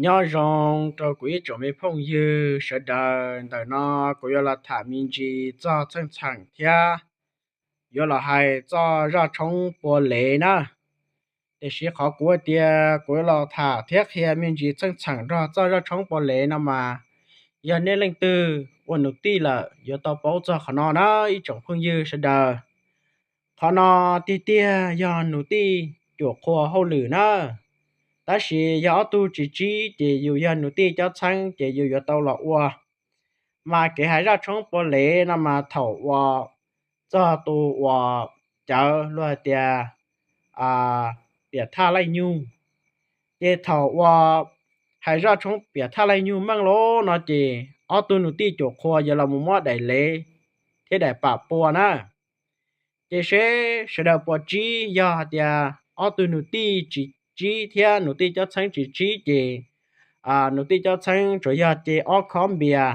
Nyob zoo rau kuv ib tsoom me phooj ywg sawv daws. Ntawm no kuv yuav los tham me ntsis txog txheej txheem thiab yuav los hais txog zaj tshoob pua lev na. Tiam sis qhov kuv tias kuv yuav los tham thiab qhia me ntsis txheej txheem nrog txog zaj tshoob pua lev no mas, yog nej leej twg ua nus tij lawm yuav tau paub txog qhov no na ib tsoom phooj ywg sawv daws. Qhov no tiag tiag yog nus tij cuam qhua hauj lwm na. Tab sis yog ob tug tsis tsib ces yus yog nus tij cob txheeb ces yus yuav tau los ua. Mas kev hais zaj tshoob pua lev no mas thaum uas txog tus uas cawv luag hais tias piam thaj laij nyug, ces thaum uas hais zaj tshoob piam thaj laij nyug meej lawm no ces ob tug nus tij cuam qhua yuav los mus muab daim lev thiab daim pam pua na. Ces seb sawv daws puas tsib, yog hais tias ob tug nus tij tsis tsib thiab nus tij cob txheeb tsis tsib ces nus tij cob txheeb tsuas yog ce ob khob npias,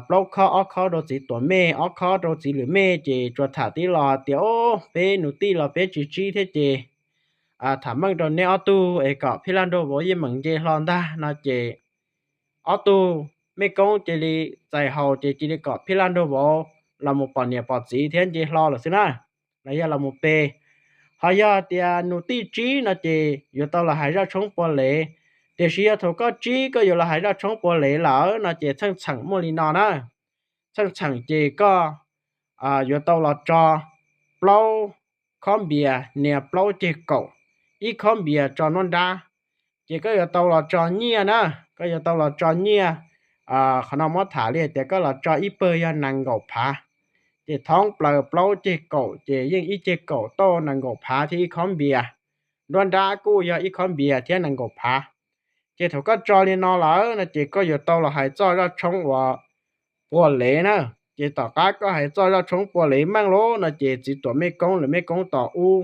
plaub khob, ob khob rau txiv tuam mej, ob khob rau txiv lwm mej, ces tsuas tham tib los tias, Ob, peb nus tij los peb tsis tsib thiab ces tham meej rau neb ob tug es kom phij laj nraug vauv yeej meem nce hlo ntag no ces ob tug mej koob cia li txais haus ces cia li kom phij laj nraug vauv los mus pom niam pom txiv thiab nce hlo lawm xwb na, los yog los mus pe. Ho yog tias nus tij tsib no ces yuav tau los hais zaj tshoob pua lev. Tiam sis yog thaum koj tsib koj yuav los hais zaj tshoob pua lev lawm no ces txheej txheem muaj li no na. Txheej txheem ces koj yuav tau los tso plaub khob npias nias plaub ceg kaum, ib khob npias tso nruab nrab. Ces koj yuav tau los tso nyiaj na, koj yuav tau los tso nyiaj. Qhov no muab tham li hais tias koj los tso ib pawg yog nees nkaum phav, ces thoob plaws plaub ceg kaum ces yeej ib ceg kaum tau nees nkaum phav thiab ib khob npias. Nruab nrab kuj yog ib khob npias thiab nees nkaum phav. Ces thaum koj tso li no lawm no ces koj yuav tau los hais txoj zaj tshoob uas pua lev na. Ces tom qab koj hais txoj zaj tshoob pua lev meej lawm no ces txiv tuam mej koob lwm mej koob tom ub,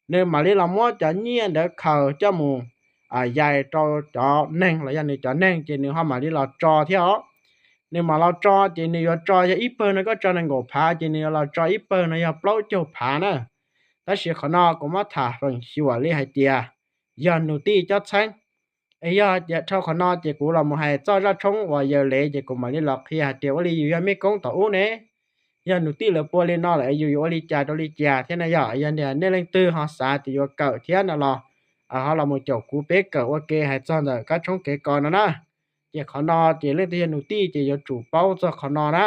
nws mam li los muab cov nyiaj ntawd khaws coj mus yais rau cov neeg los yog nws cov neeg ces nws ho mam li los tso thiab os. Nws mam los tso ces nws yuav tso yog ib pawg no koj tso nees nkaum phav ces nws yuav los tso ib pawg no yog plaub caug phav na. Tab sis qhov no kuv muab tham feem xyuam li hais tias yog nus tij cob txheeb. Es yog tias dhau qhov no ces kuv los mus hais txoj zaj tshoob uas yawm lev ces kuv mam li los qhia hais tias ua li yus yog mej koob tom ub ne, yog nus tij lawv pua li no lawm yus yuav ua li cas rau li cas thiab na. Yog, yog nej leej twg ho xav tias yuav kawm thiab no los ho los mus caum kuv peb kawm ua ke hais txog ntawm kab tshoob kev kos no na. Ces qhov no ces leej twg yog nus tij ces yuav tsum paub txog qhov no na.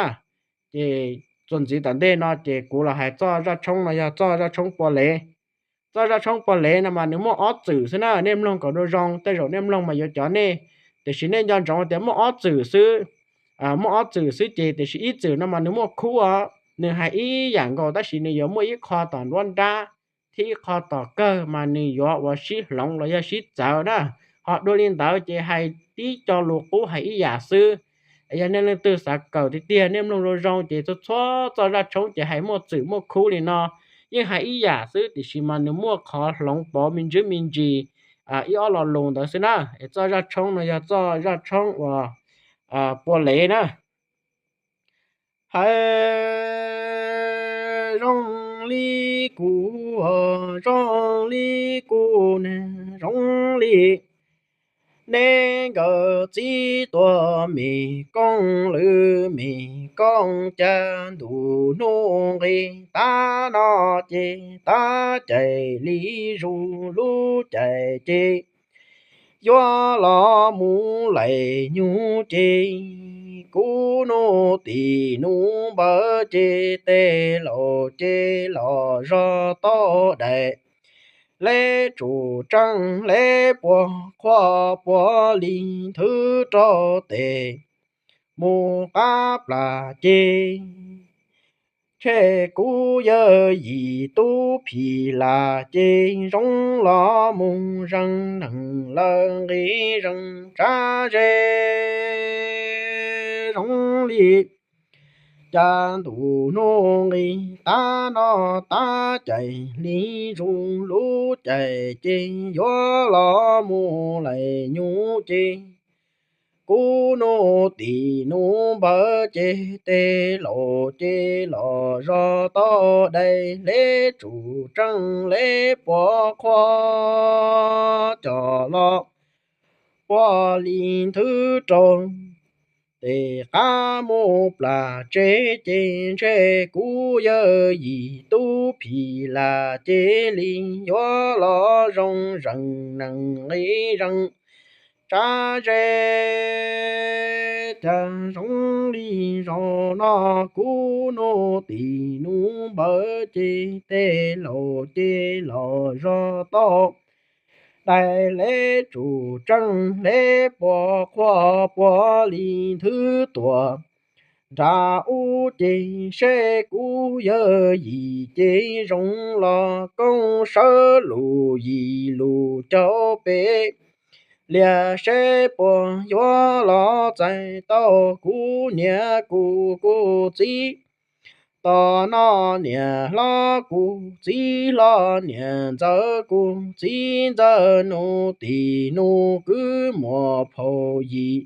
Ces txuas ntxiv tom ntej no ces kuv los hais txoj zaj tshoob no yog txoj zaj tshoob pua lev. Txoj zaj tshoob pua lev no mas nws muaj ob txwm xwb na, nej mloog kom zoo zoo, tej zaum nej mloog mas yuav cov nej, tiam sis nej nco ntsoov tias muaj ob txwm xwb. Muaj ob txwm xwb ces tiam sis ib txwm no mas nws muaj khub os, nws hais ib yam nkaus tab sis nws yuav muaj ib qho tom nruab nrab thiab ib qho tom kawg mas nws yuav ua sib hloov los yog sib txawv na. Ho dua li ntawd ces hais tib co lus qub hais ib yam xwb. Yog nej leej twg xav kawm tiag tiag nej mloog zoo zoo ces txhua txhua txoj zaj tshoob ces hais muaj txwm muaj khub li no, yeej hais ib yam xwb tiam sis mas nws muaj qhov hloov pauv me ntsis me ntsis ib ob lo lus ntawd xwb na. Es txoj zaj tshoob no yog txoj zaj tshoob uas pua lev na. Hais zoo li kuv, zoo li kuv ne, zoo li neb nkawd txiv tuam mej koob lwm mej koob cas ntuj hnub nqis tag no ces tag caij li zuj lub caij ces yuav los mus laim nyug ces kuv nus tij nus npawg ces tej laus ces los zog tau daim leb tsum tseeb leb puas qhua puas li nthwv rau tes mus qab plas ces tshe kuv yawg yim tub phim las ces zoo los mus zeeg neeg lawv nqi zeeg tsav ze zoo li cas ntuj hnub nqis tag no tag caij li zuj lub caij ces yuav los mus laim nyug ces kuv nus tij nus npawg ces tej laus ces los zog tau daim leb tsum tseeb leb puas qhua coj los puag li nthwv rau tes qab mus plam tsev ces ntshe kuv yawg yim tub phim lam cia li yuav los zoo zeem nees nqi zeem tsav ze. Cas zoo li zaum no kuv nug tim nug npawv ces tej laus ces los zog tau dais leb tsum tseej leb puas qhuaj puag li nthwv tuam nram ub ces seb kuv yawg yim ces zoo los koob sawv lus yim lus caug peb lias seb puas yuav los txais tau kuv niam kuv kuv txiv tos noj niam hlob kuv txiv hlob niam ntxawm kuv txiv ntxawm nus tim nus kwv muam phaum yim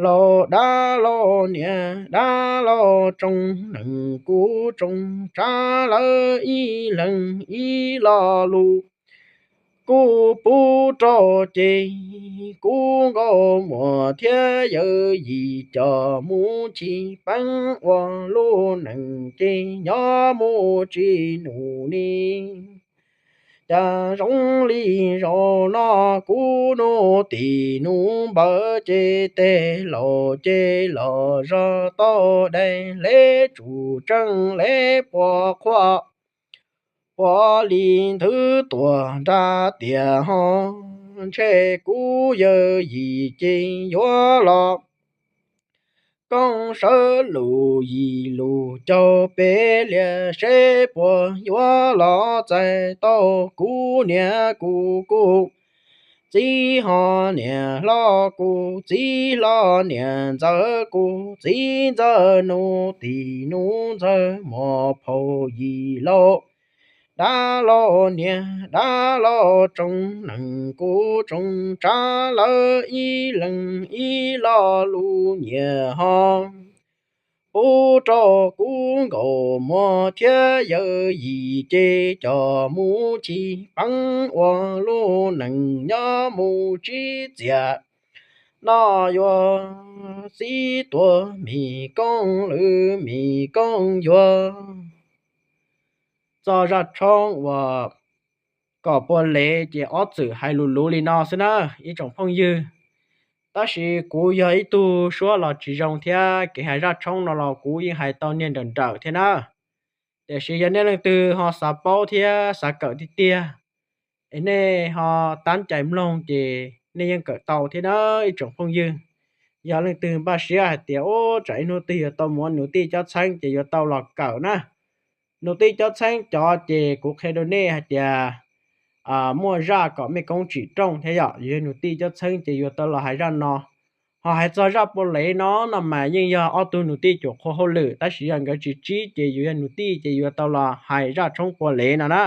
laus dab laus niam dab laus tsoom nees kuv tsoom tsav lawv ib leeg ib lo lus kuj pub rau ces kuv nkauj muam thiab yawg yim coj mus tsis peeb ua lub neej ces nyob mus tsis num ni. Cas zoo li zaum no kuv nug tim nug npawv ces tej laus ces los zog tau dais leb tsum tseej leb puas qhuaj puag li nthwv tuam nram tiaj ho ntshe kuv yawg yim ces yuav los koob sawv lus yim lus caug peb lias seb puas yuav los txais tau kuv niam kuv kuv txiv ho niam hlob kuv txiv hlob niam ntxawm kuv txiv ntxawm nus tim nus ntxawm muam phaum yim laus dab laus niam dab laus tsoom nees kuv tsoom tsav lawv ib leeg ib lo lus nyiam ho pub rau kuv nkauj muam thiab yawg yim ces coj mus tsis peeb ua lub neej nyob mus tsis txias noj yuav txiv tuag mis koob lwm mis koob yuav txog zaj tshoob uas kom puag lev ces ob txwm hais lus luv li no xwb na ib tsoom phooj ywg. Tab sis kuv yog ib tug suab los tsis zoo thiab kev hais zaj tshoob no los kuv yeej hais tau niag nrawm nrawm thiab na. Tiam sis yog nej leej twg ho xav paub thiab xav kawm tiag tiag es nej ho tab cai mloog ces nej yeej kawm tau thiab na ib tsoom phooj ywg. Yog leej twg npaj siab hais tias ub tsam ib hnub twg yuav tau mus ua nus tij cob txheeb ces yuav tau los kawm na. Nus tij cob txheeb cov ces kuv qhia rau nej hais tias muaj zaj kom mej koob tsim rooj thiab yom. Yog nus tij cob txheeb ces yuav tau los hais zaj no. Ho hais txog zaj puag lev no no mas yeej yog ob tug nus tij cuam qhuav hauj lwm tab sis yog nkawd tsis tsib ces yus yog nus tij ces yuav tau los hais zaj tshoob puag lev no na.